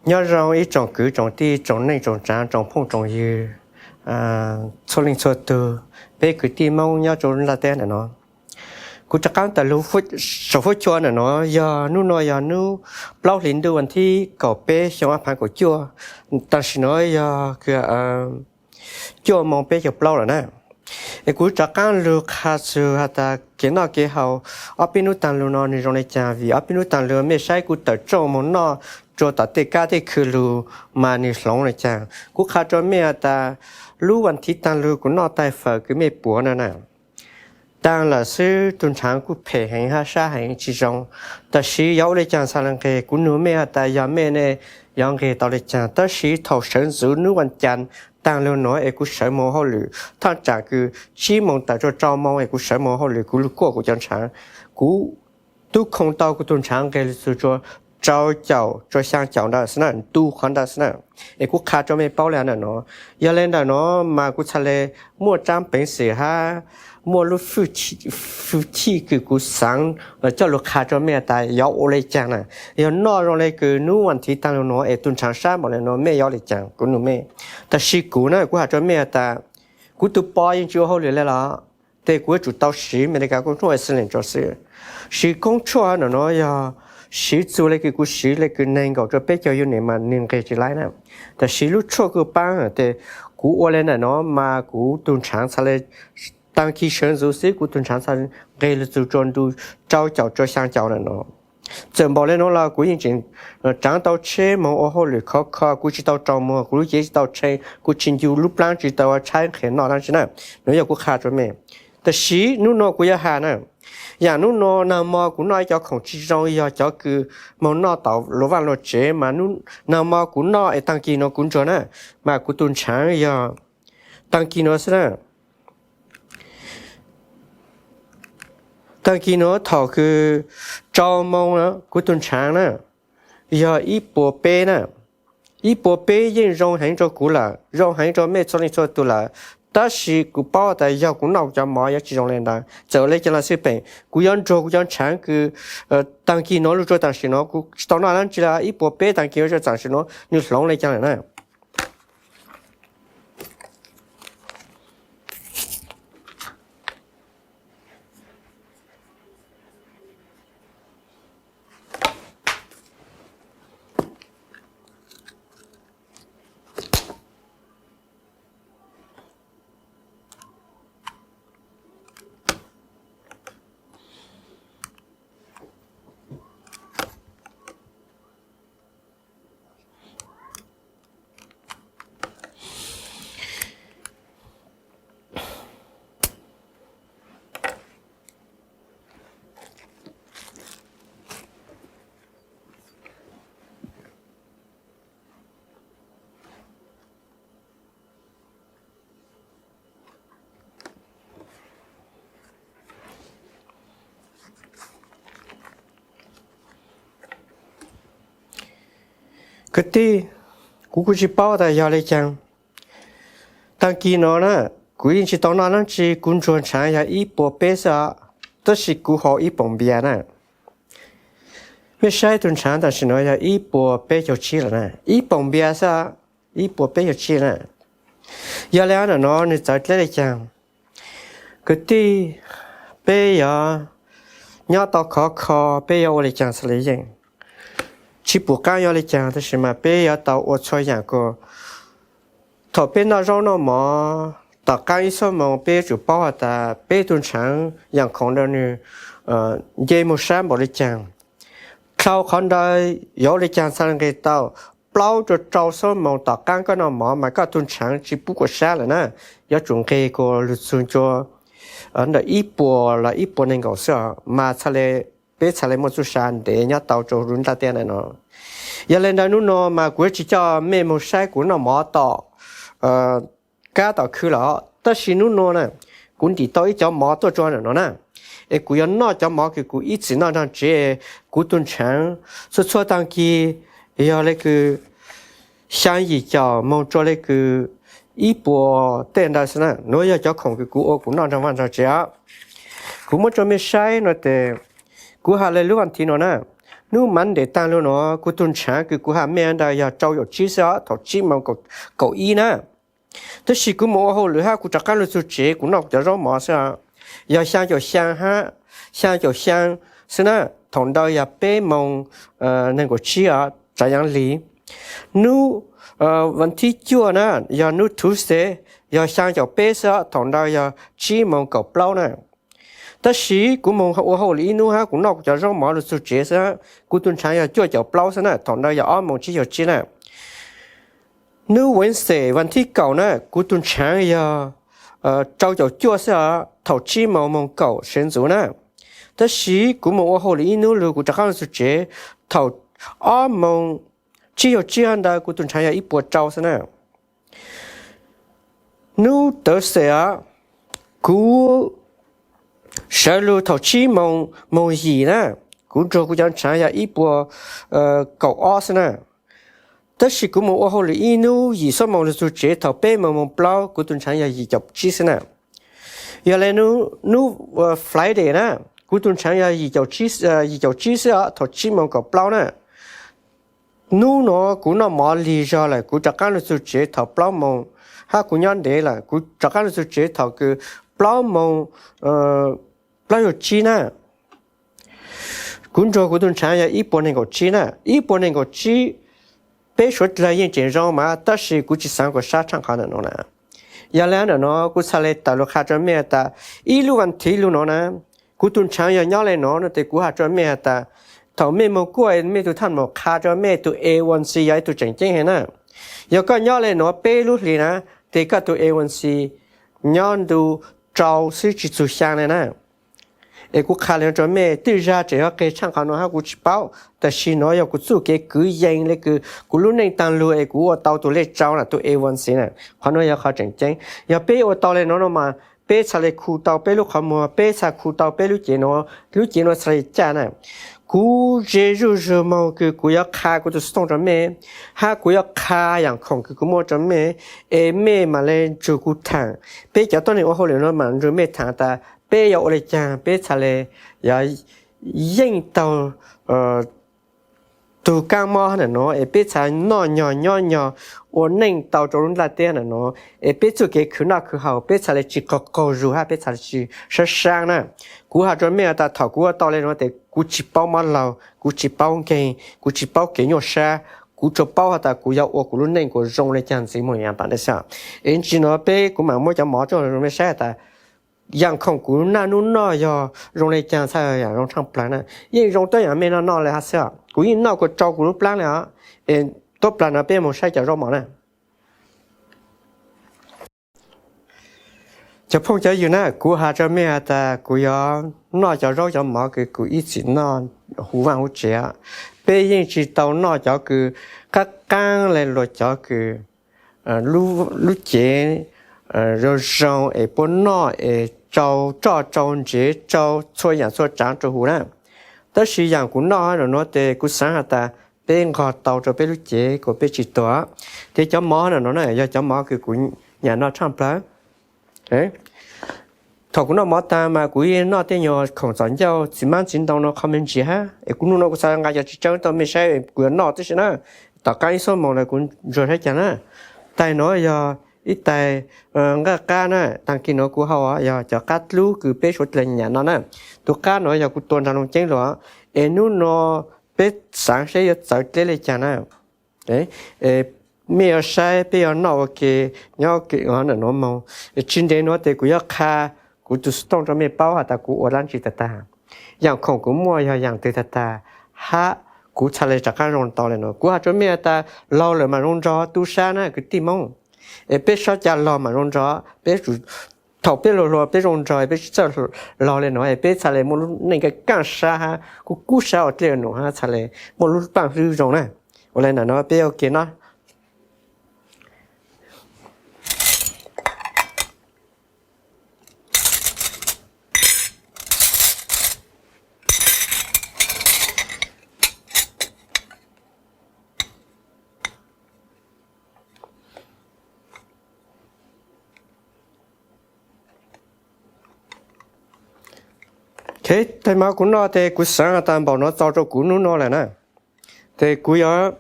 Nyob zoo ib tsoom kwv tsoom tij, tsoom neej tsoom tsaav, tsoom phooj tsoom ywg, txhua leej txhua tug, peb kwv tij Moob nyob rua nplaj teb ntawm no. Kuv rov qaab tawm lug saum huab cua ntawm no, yog nub no yog nub plaub hli ntuj vas thib kaum peb xyoo ab phaav kaum cuaj, tam sim no yog cuaj moos peb caug plaub lawm na. Es kuv rov qaab lug qha txug has tas kev noj kev haus ob peb nub taag lug no nwg zoo le caag, vim ob peb nub taag lug mej saib kuv tawm tsooj moog noj rua tom tej kab tej khw lug mas nwg hloov le caag. Kuv qha rua mej has tas lub vas thiv taag lug kuv noj taig fawm kws mej puav no na, taag lawm xwb, tug ntshaav kuj phem heev hab sab heev tsi zoo. Tab sis yog ua le caag txhad le nqeg, kuv nug mej has tas yog mej ne, yuav nqeg tau le caag. Tab sis thaum sawv ntxuv nub vas cas taag lug no es kuv sawv moog hauj lwm, thaj tsam kws tsib moos tawm rua rau moos es kuv sawv moog hauj lwm, kuv lug kuaj kuv cov ntshaav, kuv tub khoo tau kuv tug ntshaav nqeg lug txug rua rau caum rua xyaa caum ntawd xwb na, ntu qhov ntawd xwb na. Es kuv qha rua mej paub le ntawm no. Yog le ntawm no mas kuv txhad le muaj tsaab peev xwm hab muaj lub fwj chim kws kuv xaav coj lug qha rua mej has tas yuav ua le caag na. Yog noj zoo le kws nub vas thiv taag lug no es tug ntshaav sab npaum le no mej yuav le caag, kuv nug mej. Tab sis kuv na, kuv has rua mej has tas kuv tug pob yeej tsi ua hauj lwm le los, tes kuv yuav tsum tau siv Amelikas koob tshuaj Excellence rua xwb. Siv koob tshuaj ntawm no yog siv txug le kws kuv siv le kws neeg nkaum rua peb caug unit mas nwg nqeg tsi laib na. Tab sis lub tshuaj kuj paab, tes kuv ua le ntawm no mas kuv tug ntshaav txhad le taag kis sawv ntxuv xwb kuv tug ntshaav txhad nqeg lug txug rua ntu rau caum rua xyaa caum ntawm no. Txawm npaum le no los kuv yeej tseem tsaav tau tsheb moog ua hauj lwm khov kho, kuv tsi tau rau muag, kuv lub cev tsi tau tshee, kuv tsi ncu lub plaab tsi tau tshaib nqhes noj dlaab tsi na. Nuav yog kuv qha rua mej. Tab sis nub no kuv yuav has na, yaam nub no naag mo kuv noj ib cov khoom tsi zoo yog cov kws moog noj tom luas vaaj luas tsev mas naag mo kuv noj es taag kis no kuv ntsuag na, mas kuv tug ntshaav yog taag kis no xwb na. Taag kis no thaum kws rau moog kuv tug ntshaav na yog ib puas peb na. Ib puas peb yeej zoo heev rua kuv lawm, zoo heev rua mej txhua leej txhua tug lawm. Tab sis kuv paub tas yog kuv noj kuv cov mov yuav tsi zoo le ntawd. Txawm le caag los xij peem, kuv yuav ntsuag kuv cov ntshaav kws taag kis no lug rua taam sim no kuv tsi tau noj dlaab tsi le, ib puas peb taag kis no rua taam sim no nwg hloov le caag lawm na. Kwv tij, kuv kuj tsi paub tas yog le caag. Taag kis no na, kuv yeej tsi tau noj dlaab tsi, kuv ntsuag ntshaav yog ib puas peb xwb os, tab sis kuv haus ib poom npias na. Mej saib tug ntshaav taam sim no yog ib puas peb caug tsib lawm na, ib poom npias xwb, ib puas peb caug tsib na. Yog le ntawm no nwg txawv dleb le caag? Kwv tij, peb yuav nyob tau khov kho, peb yuav ua le caag txhad le yeej. Tsi pum qaab yuav le caag, tab sis mas peb yuav tau ua txhua yaam kuas thaum peb noj zaub noj mov tom qaab ib xuab moos, peb yuav tsum paub has tas peb tug ntshaav yaam khoom ntawd nwg nce moog sab npaum le caag. Dlhau qhov ntawd yuav ua le caag txhad le nqeg tau? Plaub rua rau xuab moos tom qaab koj noj mov mas koj tug ntshaav tsi pub kuas sab lawm na, yuav tsum nqeg kuas lug txug rua ntawm ib puas los ib puas neeg nkaum xwb os mas txhad le, peb txhad le muaj txuj sa ntev nyob tau rua lub nplaj teb ntawm no. Yog le ntawd nub no mas kuv yuav tsi coj mej moog saib kuv noj mov tom kab tom khw lawm, tab sis nub no na, kuv ntim tau ib cov mov tuaj rua ntawm no na, es kuv yuav noj cov mov kws kuv ib txwm noj nraag tsev, kuv tug ntshaav txhua txhua taag kis yog le kws xyaa yim caum moog rua le kws ib puas tej ntawd xwb na. Nuav yog cov khoom kws kuv ua kuv noj nraag vaaj nraag tsev os. Kuv muab rua mej saib no tes, kuv has le lub vaaj thiv no na, Hnub Monday taag lug nuav kuv tug nrhaav kws kuv has mej ntawd yog rau caum tsib xwb os, thaum tsib moos kaum ib na. Tab sis kuv moog ua hauj lwm hab kuv rov qaab lug txug tsev, kuv noj kuv cov zaub mov xwb os, yog xyaa caum xyaa hab, xyaa caum xyaa xwb na. Thaum ntawd yog peb moos neeg nkaum tsib os, tsav yaav lig. Hnub vas thib cuaj na, yog hnub Tuesday, yog xyaa caum peb xwb os, thaum ntawd yog tsib moos kaum plaub na. Tab sis kuv moog ua hauj lwm ib hnub hab kuv noj kuv cov zaub mov lug txug tsev xwb, kuv tug nrhaav yog cuaj caum plaub xwb na, thaum ntawd yog ob moos tsib caug tsib na. Hnub Wednesday vas thib kaum na, kuv tug nrhaav yog rau caum cuaj xwb os, thaum tsib moos moog kaum sawv ntxuv na. Tab sis kuv moog ua hauj lwm ib hnub lug kuv rov qaab lug txug tsev, thaum ob moos tsib caug tsib ntawd kuv tug nrhaav yog ib puas rau xwb na. Hnub Thursday os, kuv sawv lug thaum tsib moos moog yim na, kuv nrug kuv cov nrhaav yog ib puas kaum ob xwb na. Tab sis kuv moog ua hauj lwm ib hnub yim xuab moos lug txug tsev, thaum peb moos moog plaub kuv tug nrhaav yog yim caum tsib xwb na. Yog le hnub Friday na, kuv tug nrhaav yog yim caum tsib xwb os, thaum tsib moos kaum plaub na. Hnub nuav kuv noj mov lig zog lawm, kuv rov qaab lug txug tsev thaum plaub moos, hab kuv nyob ntev lawm, kuv rov qaab lug txug tsev thaum kws plaub moos plaub caug tsib na. Kuv nrug kuv tug nrhaav yog ib puas neeg nkaum tsib na, ib puas neeg nkaum tsib. Peb suav dlawg yeej tseem zoo mas, tab sis kuv tsi xaav kuas sab tshaaj qhov ntawm nuav na. Yog le ntawm nuav kuv txhaj le tawm lug qha rua mej has tas, ib lub vas thiv lug nuav na, kuv tug nrhaav yog nyob le nuav no tes kuv has rua mej has tas, thaum mej moog kuaj mej tug thaj maum qha rua mej tug A one C yog ib tug tseem ceeb heev na. Yog koj nyob le nuav peb lub hlis na, tes koj tug A one C nyob ntu rau xwb tsi txug xyaa le na. Es kuv qha le nuav rua mej, twb zag tseem yuav qeg tshaaj qhov nuav hab kuv tsi paub, tab sis nuav yog kuv txuj kev kwv yees le kws kuv lub neej taag lug es kuv ua tau tug lej rau na, tug A one C na. Qhov nuav yog qhov tseem ceeb, yog peb ua tau le nuav no mas peb txhaj le khu tau peb lub qhov muag, peb txhaj khu tau peb lub cev nuav, lub cev nuav txhaj le caj na. Kuv ze zuj zug moog kws kuv yuav qha kuv tug xov tooj rua mej, hab kuv yuav qha yaam khoom kws kuv muaj rua mej, es mej mam le nrug kuv thaam. Peb cov tuab neeg ua hauj lwm nuav mam nrug mej thaam tas peb yuav ua le caag peb txhaj le yuav yeej taug tug kaab mob ntawm nuav, es peb txhaj noj nyog nyob nyog ua neej tau rua lub nplaj teb ntawm nuav, es peb txuj kev khwv noj khwv haus peb txhaj le tsi qaug qaug zug hab peb txhaj le tsi sab sab na. Kuv has rua mej has tas thaum kuv ua tau le nuav tes kuv tsi paub mob laug, kuv tsi paub nkeeg, kuv tsi paub kev nyuaj sab, kuv tsuas paub has tas kuv yuav ua kuv lub neej kuas zoo le caag ntxiv moog yaam pam ntawd xwb. Es ntsis nuav peb kuv mam muab cov mov tso rua mej saib has tas yaam khoom kuv naj nub noj yog zoo le caag txhaj yaam zoo tshaaj plawg na. Yeej zoo tuab yaam mej noj noj le hab xwb. Kuv yeej noj kuas rau kuv lub plaab le os. Es tuab plawg nuav peb moog saib cov zaub mov na. Cov phooj cov ywg na, kuv has rua mej has tas kuv yuav noj cov zaub cov mov kws kuv ib txwm noj huv vaaj huv tsev. Peb yeej tsi tau noj cov kws qaab qaab le luas cov kws lub cev zoo zoo es puab noj es rau roj rau ntsev rau txhua yaam txhua tsaav rua huv na. Tab sis yaam kuv noj ntawm nuav tes kuv xaav has tas peb nqog tau rua peb lub cev kuas peb tsi tuag. Tes cov mov ntawm nuav na yog cov mov kws kuv nyam noj tshaaj plawg. Thaum kuv noj mov taag mas kuv yeej noj tej nyuag khoom txom ncauj txiv maab txiv ntoo no qhov me ntsis hab, es kuv nub no kuv xaav nqa cov tsi tsawb tau mej saib kuv yuav noj tib si na. Tom qaab ib xuab moos lawm kuv ntsuag saib caag na. Taig nuav yog ib taig nqaj qab na, taag kis nuav kuv hau yog cov qab dlub kws peb suav dlawg nyam no na. Tus qab nuav yog kuv tua nraag loo ceeb lug, es nub no peb xaav saib yuav txawv dleb le caag na. Mej yuav saib peb yuav noj ua ke nyob ntawm nuav moog. Tsi ntev nuav tes kuv yuav qha kuv tus xov tooj rua mej paub has tas kuv ua dlaab tsi tag tag, yaam khoom kuv muaj yog yaam twg tag tag, hab kuv txhaj le rov qaab zoo tau le nuav. Kuv has rua mej has tas laug lawm mas zoo nrog tu sab na kwv tij Moob. Es peb sab ca laug mas zoo nrog, peb thaum peb luag hluas peb zoo nrog, peb tsi txawj laug le nuav es peb txhaj le muaj lub neej kaaj kaaj sab hab kub kub sab ua dlej ua num hab txhaj le muaj lub paaj hlwb zoo na. Ua le ntawm nuav peb ua ke noj. Tes mov kuv noj tes kuv xaav tas npaum no txaus rau kuv nub no lawm na. Tes kuv yuav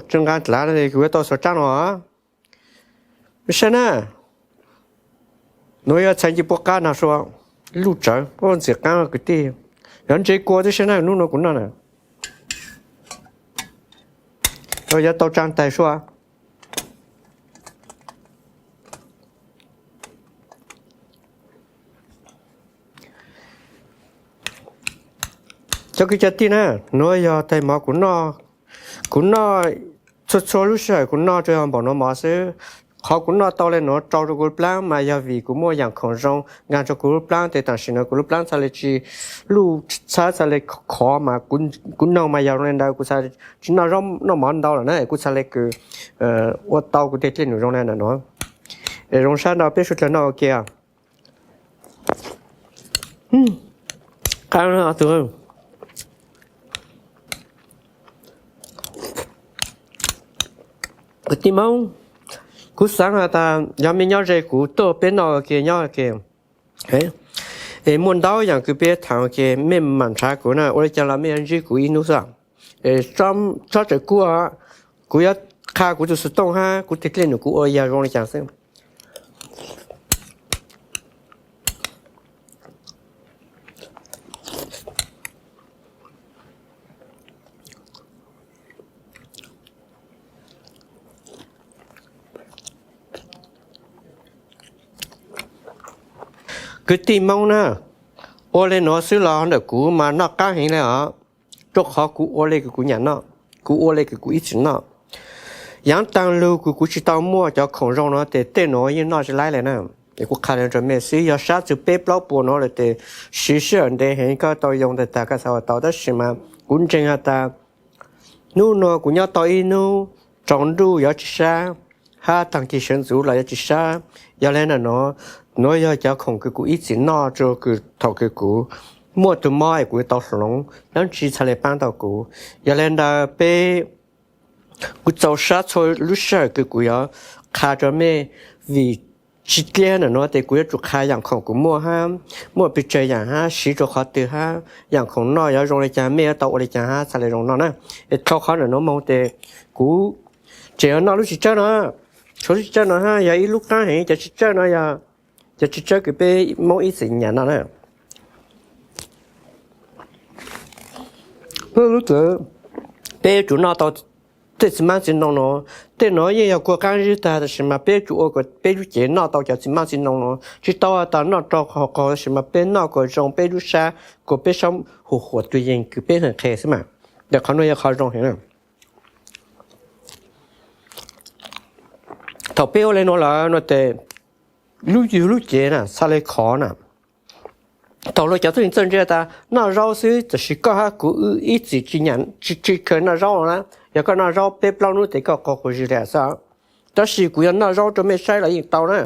tsi nqaa dlav tes kuv yuav tau xuas tsaab no. Saib na, nuav yog txhais nci puab qaab nag sua, luj tsawv, ntxim qaab kwv tij. Yuav ntse kua tib saib na, nub no kuv noj na. Yuav tau tsaa tais sua. Cov kwv cov tij na, nuav yog tais mov kuv noj, kuv noj txhua txhua lub sij hawm kuv noj rua yog npaum nuav mov xwb. Qhov kuv noj tau le nuav rau rua kuv lub plaab mas yog vim kuv muaj yaam khoom zoo nkaag rua kuv lub plaab tes tam sim nuav kuv lub plaab txhaj le tsi luj txhab txhaj le khov mas kuv noog mas yog zoo le ntawd kuv txhaj tsi noj zaub noj mov ntau lawm na kuv txhaj le kws ua tau kuv tej dlej num zoo le ntawm nuav. Zoo sab ntau peb suav dlawg noj ua ke. Kwv tij Moob, kuv xaav has tas yog mej nyob ze kuv tuaj peb noj ua ke nyob ua ke. Es muaj ntau yaam kws peb thaam ua ke mej maam nrhav kuv na, ua le caag los mej yuav ntsib kuv ib nub xwb. Tsob tsawm kuaj, kuv yuav qha kuv tug xov tooj hab kuv tej dlej num kuv ua yog zoo le caag xwb. Kwv tij Moob na, ua le nuav xwb los ntawm kuv mas noj qaab heev le os. Rua qhov kuv ua le kws kuv nyam noj, kuv ua le kws kuv ib txwm noj. Yaav taag lug kws kuv tsi tau muaj cov khoom zoo nuav tes tej nuav yeej noj tsi laib le na. Es kuv qha le rua mej xwb, yog sab txug peb plaub puas nuav lawm tes siv sij hawm ntev heev koj tau yoo tag tag koj xaav ua tau, tab sis mas kuv ntseeg has tas nub nuav kuv nyob tau ib nub tsaus ntuj yuav tsi sab hab taag kis sawv ntxuv los yuav tsi sab. Yog le ntawm nuav, nuav yog cov khoom kws kuv ib txwm noj rua kws thaum kws kuv muaj tug mob es kuv yuav tau hloov, dlaab tsi txhaj le paab tau kuv. Yog le ntawd peb, kuv txaus sab txhua lub sij hawm kws kuv yuav qha rua mej, vim tsi dleb ntawm nuav tes kuv yuav tsum qha yaam khoom kuv muaj hab, muaj pes tsawg yaam hab siv rua qhov twg hab yaam khoom noj yuav zoo le caag mej yuav tau ua le caag hab txhaj le zoo noj na. Es dhau qhov ntawm nuav moog tes kuv tseem yuav noj lub txiv tsawb no, tshuav lub txiv tsawb no hab yog ib lub qaab heev, cov txiv tsawb no yog cov txiv tsawb kws peb Moob ib txwm nyam noj na. Lub, peb yuav tsum noj tau tej txiv maab txiv noog nuav, tej nuav yeej yog kuas qaab zib tag tab sis mas peb yuav tsum ua kuas peb lub cev noj tau cov txiv maab txiv noog nuav, tsi tau tas noj rau qaug qaug tab sis mas peb noj kuas zoo peb lub sab, kuas peb sab hum huam tug yeeg kws peb qhe xwb mas. Tes qhov nuav yog qhov zoo heev na. Thaum peb ua le nuav lawm no tes lub yug lub cev na txhaj le khov na. Thaum luag cov txuj txawj ntse tas noj zaub xwb, tab sis koj hab kuv wb ib txwm tsi nyam tsi, tsi khaws noj zaub no na. Yog koj noj zaub peb plaub nub tes koj qaug quas zis li xwb. Tab sis kuv yog noj zaub rua mej saib los yeej tau na.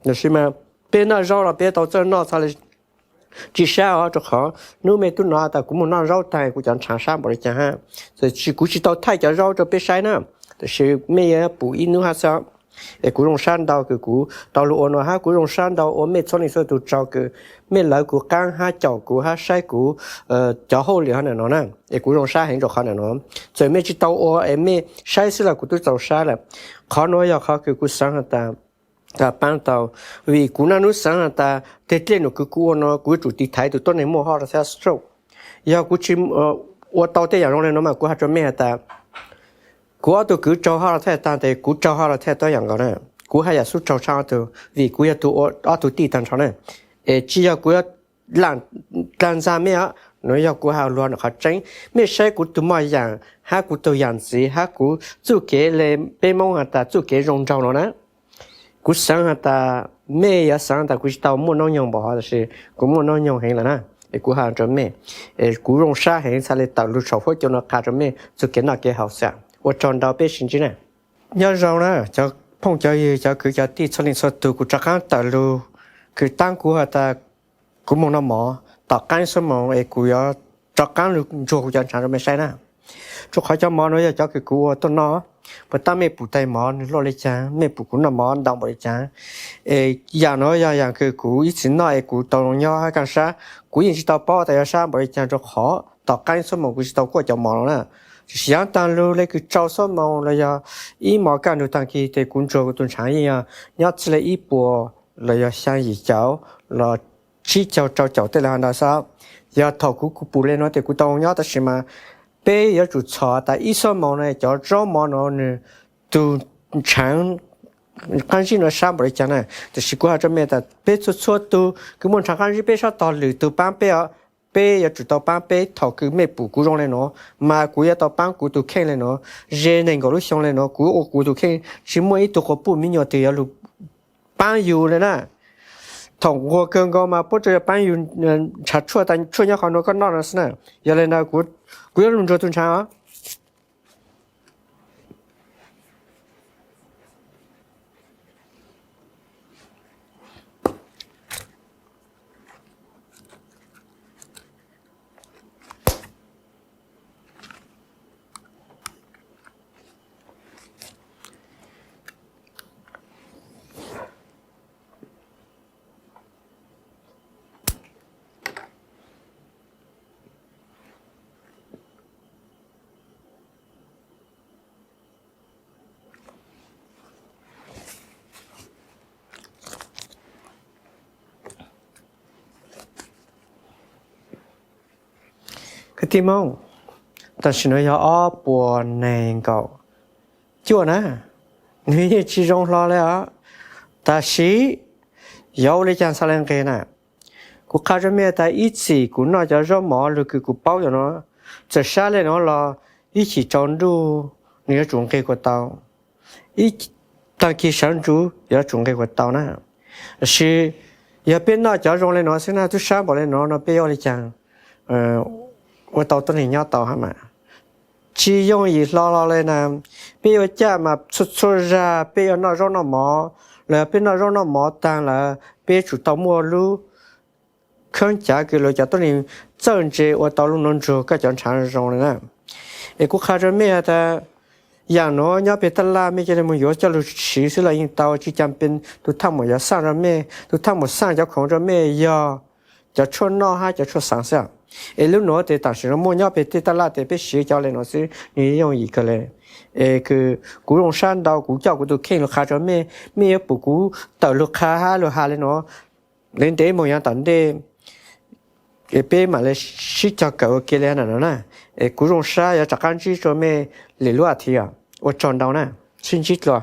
Tab sis mas peb noj zaub los peb tau txawj noj txhaj le tsi sab os, rua qhov nub mej tub nov tas kuv moog noj zaub taag kuv cov ntshav sab npaum le caag hab. Tab sis kuv tsi tau thaij cov zaub rua peb saib na, tab sis mej yuav pum ib nub hab xwb. Es kuv zoo sab ntau kws kuv tau lug ua nuav hab kuv zoo sab ntau ua mej txhua leej txhua tug tsaug kws mej lawv kuv qaab hab caum kuv hab saib kuv cov hauj lwm hab ntawm nuav na. Es kuv zoo sab heev rua qhov ntawm nuav. Txawm mej tsi tau ua es mej saib xwb los kuv tub txaus sab lawm. Qhov nuav yog qhov kws kuv xaav has tas paab tau, vim kuv naj nub xaav has tas tej dlej num kws kuv ua nuav kuv yuav tsum tiv thaiv tug tuab neeg muaj hoj los thaj stroke. Yog kuv tsi ua tau tej yaam zoo le nuav mas kuv has rua mej has tas kuv ob tug kwv raug hoj los thaj taag tes kuv raug hoj los thaj tuab yaam nkaus na. Kuv haj yaam xub raug tshaj ob tug vim kuv yog tug ua ob tug tij taag nrho na. Es tsi yog kuv yuav dlaag ntxag mej, nuav yog kuv has luag nua qhov tseeb. Mej saib kuv tug moj yaam hab kuv tug yaam ntxiv hab kuv txuj kev le peb Moob has tas txuj kev zoo nraug nuav na. Kuv xaav has tas mej yuav xaav tas kuv tsi tau muaj noob nyoog npaum hov tab sis kuv muaj noob nyoog heev lawm na. Es kuv has rua mej, es kuv zoo sab heev txhaj le tawm lug saum huab cua nuav qha rua mej txuj kev noj kev haus xwb. Ua tsaug ntau peb sib ntsib na. Nyob zoo na cov phooj cov ywg cov kwv cov tij txhua leej txhua tug, kuv rov qaab tawm lug kws taab kuv has tas kuv moog noj mov tom qaab xuab moos es kuv yuav rov qaab lug ntsuag kuv cov ntshav rua mej saib na. Rua qhov cov mov nuav yog cov kws kuv ua tuaj noj, puas tab mej pum tais mov nwg luaj le caag, mej pum kuv noj mov ntau npaum le caag. Es yaam nuav yog yaam kws kuv ib txwm noj es kuv tau nyob hab kaaj sab, kuv yeej tsi tau paub tas yuav sab npaum le caag rua qhov tom qaab xuab moos kuv tsi tau kuaj cov mov no na. Tiam sis yav taag lug le kws rau xuab moos los yog ib mos kaj ntug taag kis tes kuv ntsuag kuv tug ntshav yeej yog nyob txij le ib puas los yog xyaa yim caum los tsib caug rau caum tej le hov ntawd xwb. Yog thaum kuv kuv pum le nuav tes kuv tau nyob tab sis mas peb yuav tsum txhom tas ib xuab moos na cov zaub mov nuav nwg tug ntshav qaab zib nuav sab npaum le caag na. Tab sis kuv has rua mej tas peb txhua txhua tug kws muaj ntshav qaab zib peb sab tog lwm tug paab peb os, peb yuav tsum tau paab peb. Thaum kws mej pum kuv zoo le nuav mas kuv yuav tau paab kuv tug kheej le nuav. Ze neeg nkaum lub xyoo le nuav kuv ua kuv tug kheej tsi muaj ib tug quas puj miv nyuas twg yuav lug paab yug le na. Thaum nquag kawg nkaus mas puab tsuas yuav paab yug ntshav tshuaj tas tshuaj nyob qhov nuav koj noj no xwb na. Yog le ntawd kuv yuav lug ntsuag tug ntshav os. Kwv tij Moob, tam sim no yog ob puas nees nkaum cuaj na, nwg yeej tsi zoo hlo le os. Tab sis yuav ua le caag txhaj le nqeg na? Kuv qha rua mej tas ib txhis kuv noj cov zaub mov lug kws kuv paub yog nuav, txawm sab le nuav los ib chim tsaus ntuj nwg yuav tsum nqeg kuas tau, ib taag kis sawv ntsuv yuav tsum nqeg kuas tau na. Tab sis yog peb noj cov zoo le nuav xwb na, tub sab npaum le nuav no peb yuav ua le caag ua tau tuab neeg nyob tau hab mas? Tsi yooj yim hlo hlo le na. Peb yuav caj mas txhua txhua zag peb yuav noj zaub noj mov, los yog peb noj zaub noj mov taag lawm peb yuav tsum tau muaj lub khaub ncav kws lug cov tuab neeg txawj ntse ua tau lub nuav ntsuag koj cov ntshav zoo le na. Es kuv qha rua mej tas yaam nuav nyob peg taj laj mej ca le moog yuav coj lug siv xwb los yeej tau, tsi cam pes tug thaaj mum yuav xaaj rua mej. Tug thaaj mum xaaj cov khoom rua mej yog cov tshuaj noj hab cov tshuaj xaav xwb. Es lub nuav tes tam sim no muaj nyob peg tej taj laj tes peb siv cov le nuav xwb, nwg yooj yim kawg le. Es kuv zoo sab ntau kuv coj kuv tug kheej lug qha rua mej, mej yuav pum kuv tawm lug qha hab lug has le nuav le ntev moog yav tom ntej, es peb mam le sib cog kawm ua ke le na no na. Es kuv zoo sab yuav rov qab ntsib rua mej lwm lub a thiv os. Ua tsaug ntau na, sib ntsib dlua.